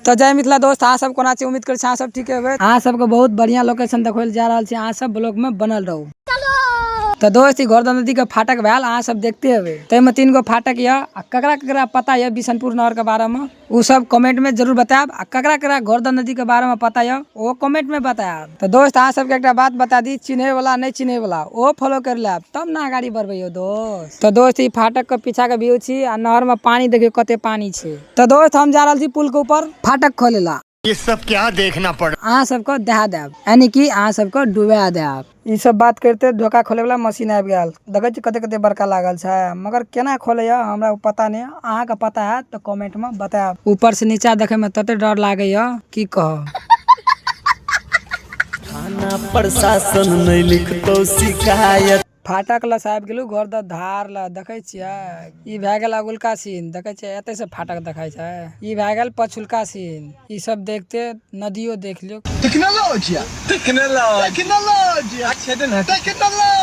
तऽ जय मिथिला दोस्त, अहाँ सब कोना छी? उम्मीद करै छी अहाँ सब ठीक हेबै। अहाँ सबके बहुत बढ़िया लोकेशन देखबै लए जा रहल छी, अहाँ सब ब्लॉग में बनल रहू। तऽ दोस्त, ई घोरदा नदी के फाटक भेल, अहाँ सब देखते हेबै। ताहिमे 3 गो फाटक यऽ आ ककरा ककरा पता यऽ बिशनपुर नहर के बारे में ओ सब कमेंट में जरूर बतायब, आ ककरा ककरा घोरदा नदी के बारे में पता यऽ ओ कमेंट में बतायब। तऽ दोस्त, अहाँ सबके एकटा बात बता दी, चिन्है वाला नहि चिन्है वाला ओ फॉलो कर लेब तब ने अगाड़ी बढ़बै यौ दोस्त। तऽ दोस्त, ई फाटक के पीछा के व्यू छी आ नहर में पानी देखियौ कते पानी छै। तऽ दोस्त, हम जा रहल छी पुल के ऊपर फाटक खोले ला। ये सब क्या देखना पड़ अहाँ सबके दहा देब, यानी कि अहाँ सबके डुबा देब। ई सब बात करते धोखा खोले वाला मशीन आबि गेल। देखै छी कते कते बड़का लागल छै, मगर केना खोले या हमरा पता नहीं, अहाँ के पता है तो कमेंट में बतायब। ऊपर से नीचा देखे में तते डर लागे या की कहब। थाना प्रशासन नहीं लिखतो शिकायत। फाटक लग आबि गेलहुँ, घर द धार ल देखै छियै। ई भए गेल अगुलका सीन, देखै छियै एतै से फाटक देखाइ छै। ई भए गेल पछुलका सीन। ई सब देखते नदियो देख लियौ। Technology technology technology.